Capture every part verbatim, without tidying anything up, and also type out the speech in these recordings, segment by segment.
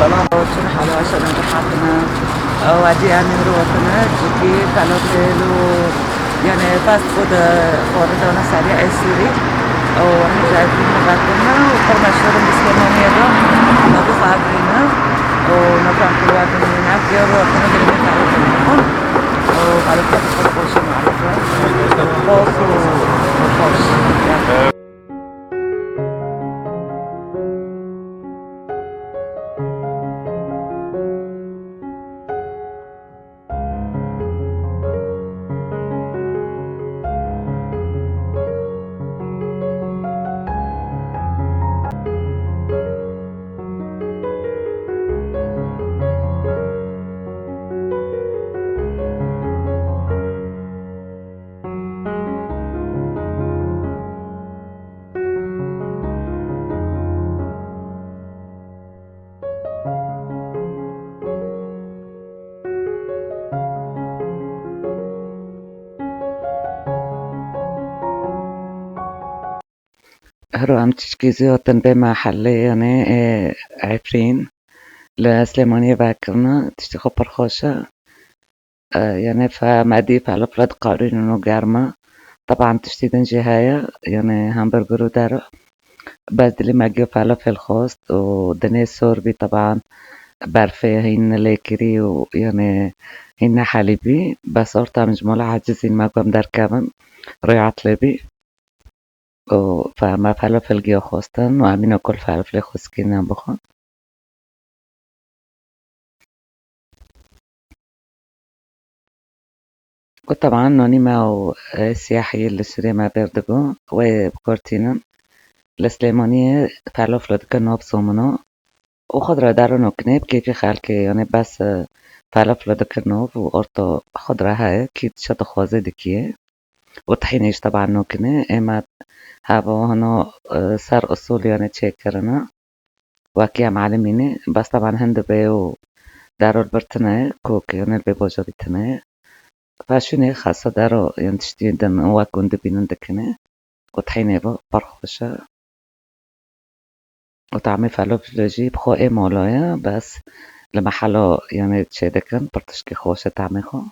Çi hal e, aşa me hatine. Wadî em îmrû hatine, cîkî, falafel û, yani, fast food, e, xwarin dane serê Esûrî. Û hîja hatine û pir meşhûr in bi Silêmaniyê de. Navê xwe ev in e. Û navê em kulwa dinî, ev giya ro hatine, dilê me falafel dixwin. Û falafel pir xweş in, maalesef. Xweş û xweş. Hero em tişkî zî hatin vê mehellê, yanê, ê, Efrîn. Li Silêmaniyê vekirine, tiştê xwe pir xweş e. E, yanê fe medî falafel diqarînin û germ e. Teban tiştî din jî heye, yanê hamburger û dero. Bes dilê me giya falafel xwest û dinê sor bî, teban berfê hîn nelêkirî û, yanê, hîn nehelî bî. Bes orta em ji mala ecizîn, me ku em derkevin, rêhat lê bî. Û fe-, me falafel giya xwestin û em îna kul falaflê xwestkirî em bixwin. Û teban nonî me û, e, siyahiyê li Sûriyê me bêr dibû, wê bikurtînin. Li Silêmaniyê falaflo dikin nav somino û xwe di re daro nokinê, bi kêfî xelkê, yanê bes, e, falaflo dikin nav û orto xwe di re heye, kî çi dixwaze dikiyê. Û tihînê jî teban nokinê. Ê me heva hino, e, ser usûl, yanê çêkirine. Wekî em elimînê, bes teban hin dibê û dero li vir tune ye, kok, yanê li vê bajarî tune ye. Feşûnê xasa dero, yan tiştî din wek hûn dibînin dikinê. Û tihînê bo pir xweş e. Û tamê falaflê jî bi xwe ê mala ye, bes li mehelo, yanê, çêdikin, pir tişkî xweş e tamê xwe.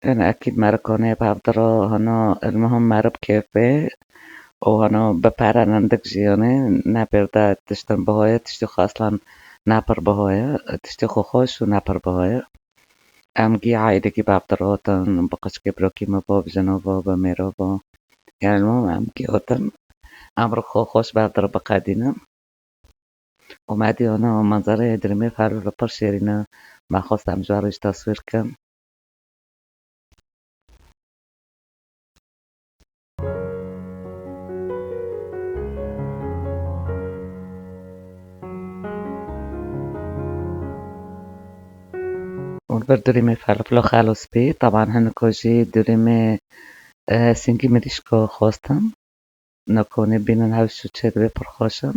Yanê ekîd merikonê bavdiro hano, ilmuhim meri bi kêfê û hano bi pere nindik jî, yanê ne bêrde tiştin bihoye, tiştî xwe aslan ne pir bihoye, tiştî xwe xweş û ne pir bihoye. Em gî aîdekî bavdiro hatin, bi qeçkê birokî me bo, bi jino bo, bi mêro bo. Yanê ilmuhim em gî hatin, em ri xwe xweş bavdiro biqedînin. Û me dî hano manzareyê dirîmê falaflo pir şêrîn e. Me xwest em ji we re jî teswîr kin. Û li vir durîmê falaflo xelos bî. Teban hin ku jî durîmê, e, sîngî mirîşko xwestin. Nakonê bînin hewş û çê dibê pir xweş in.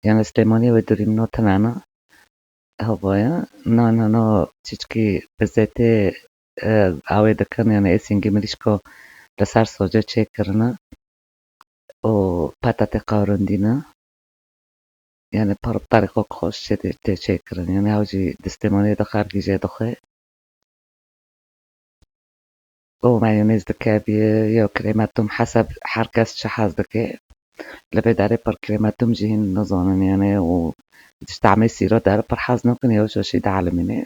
Yanê Silêmaniyê wê durîmno tine ne. Hevaya, na, na, na, çiçkî bi zêtê, e, awê dikin, yanê ê sîngê mirîşko li ser soce çêkirine û petatê qarindîne. Yanê pir bi terîqok xweş çê tê, tê çêkirin. Yanê ew jî di Silêmaniyê de xelkî jê dixwe. û meyonêz dike, bi ya krême tûm, heseb her kes çi hez dike. Li vê derê pir krême tûm jî hîn nizanin, yanê û ji tamê sîro der pir hez nakin, ya şaşî dielmînê.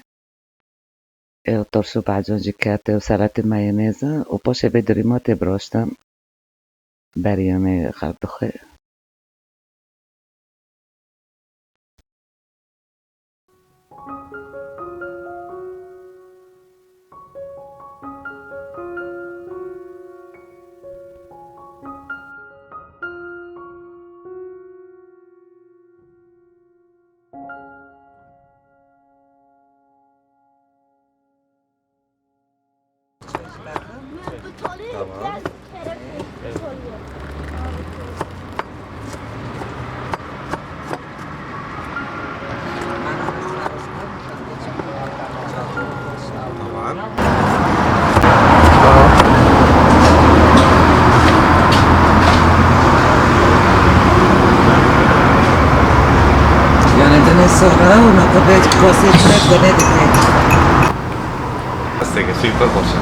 Ê û turşû bacan jî kete û seletê meyonêz e û paşê vê dirîma tê biroştin. Berî yanê xelk dixwe. Tamam. Tamam. Yani dine sonra ona kadar kosê çilek dene dikê. Hesteke, suyî pir xweş e.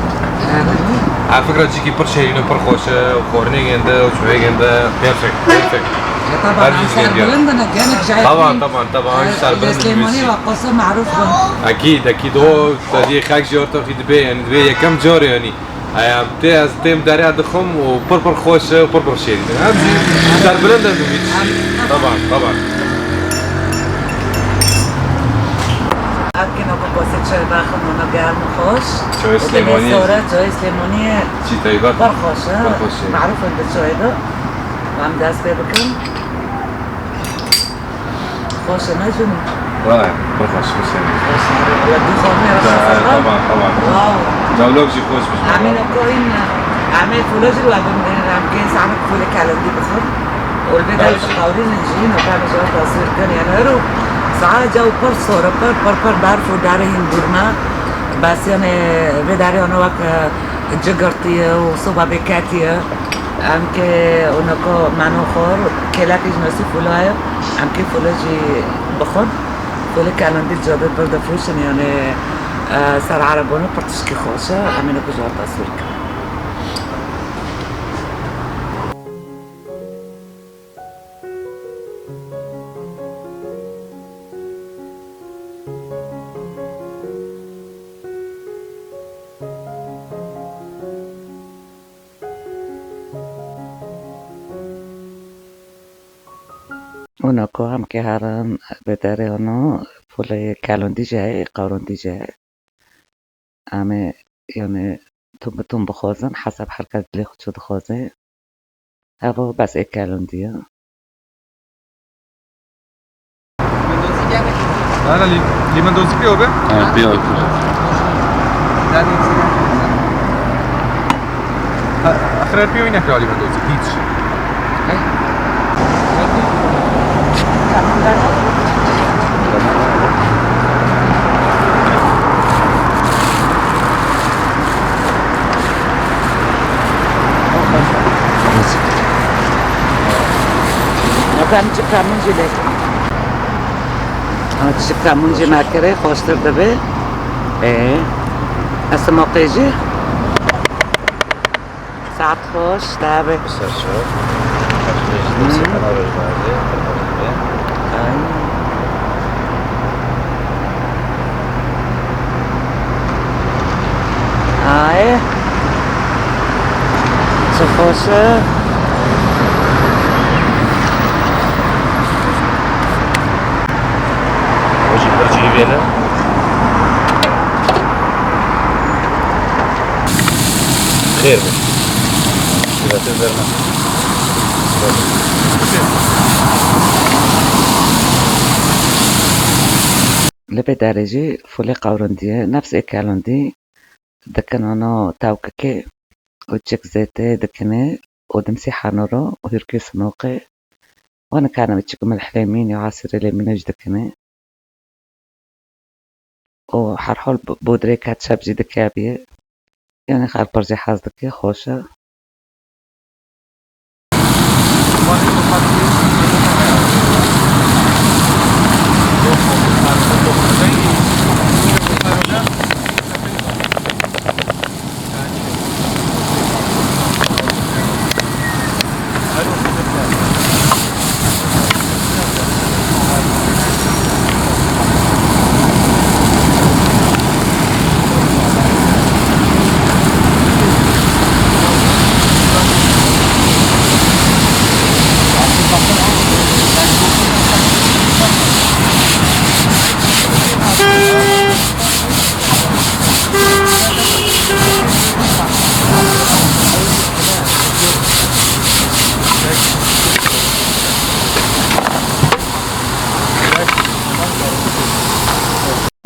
Ha, fikra cîkî pir şêrîn û pir xweş e, û xwarinê gênde û çûyê gênde, perfect, perfect. Taban, her cî em serbilind in, gelek cayê. Taban, taban, taban, em jî serbilind in. Lê Silêmaniyê ve qose marûf bin. Ekîd, ekîd, o tadiyê xelk jî ortaxî dibe, yani dibe yekem car e, yani. Em tê, ez têm derê dixwim û pir pir xweş e û pir pir şêrîn e. Em jî serbilind in bi vî tiştî. Taban, taban. Akino ku kosê çay baxin ona germ û xweş. Çayê Silêmaniyê. Sonra çayê Silêmaniyê. Çi taybet. Pir xweş e. Pir xweş e. Marûf in bi çayê de. Em dest pê bikin. Xweş e, ne jin? Vay, pir xweş, xweş e. Xweş e. Wala du xormê re. Taban, taban. Wow. Cawlok jî xweş bû. Em ê nokayîn, em ê fûlo jî we bimînin, em kê samet fûlê kelendî bixwin. Û li vê derê qewrînin jî, noka em jî wek taswîr kin, yani ero saet caw pir sor e, pir, pir, pir berf û derê hîn bûrme. Bes yani vê derê ano wek, e, cigirtî ye û soba bê ketî ye. Em kê û noko meno xwar, kêlekî ji nosî fûla ye. Em kê fûlê jî bixwin. Fûlê kelendî cadir pir difroşin, yani, e, ser erebon û pir tişkî xweş e. Em ê noko ji we taswîr kin. Û noko em kê herin vê derê ano, fûlê kelondî jî heye, qewrondî jî heye. Em ê, yani, tûn bi tûn bixwazin, hesab her kes dilê xwe çi dixwaze. Evo bes ê kelondî ye. Hala li-, liman dozi piyo be? Ha, piyo. Ha, akhira piyo yine piyo liman dozi, hiç. Efendim, çi kamun jî lê. Ha, çi kamun jî me kirê, xweştir dibe. Ê, ez moqê jî. Saet xweş, te be. Ser çav. Hı. Ay. Ay. Çi xweş e. O jî pir cihîvê ne. Xêr be. Sibetê zerna. Li vê derê jî fûlê qewrindî ye, nefs ê kelindî dikin ano tawkikê û çik zêtê dikinê û dimsî henoro û hûrkê sinoqê. Wan nikane çik milh lêmîn ya esirê lêmînê jî dikinê. û herhal bo-, bodrê ketçap jî dike bî. Yanî xelk pir jî hez dike, xweş e.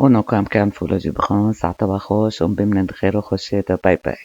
Û noka em ken fûlo jî bixwin, saete we xweş û bimînin di xêr û xweşiyê de. Bay bay.